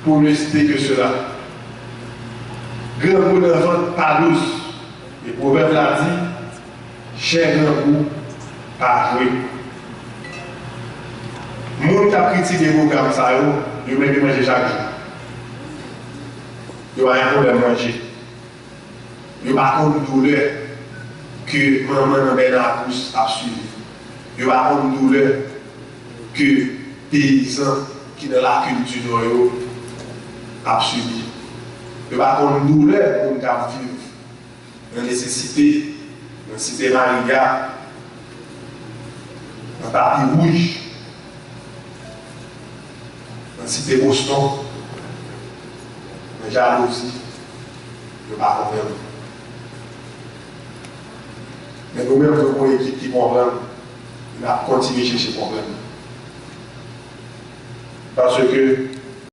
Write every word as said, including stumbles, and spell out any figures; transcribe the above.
Pour ne citer que cela. Grangou nan vant pa dous. E pwovèb la di, chen grangou pa jwe. Moun k ap kritike pwogram sa yo, yo menm yo manje chak jou. Yo pa gen pwoblèm manje. Yo pa konn doulè ke manman nan bènakous ap sibi. Yo pa konn doulè ke peyizan ki nan lakil di Nò yo ap sibi. Yo pa konn doulè moun k ap viv nan nesesite, nan Site Maria, nan tapi wouj, nan Site Boston, nan jalouzi, yo pa konprann. Men nou menm, nou gon ekip ki konprann, e n ap kontinye chèche konprann. Paske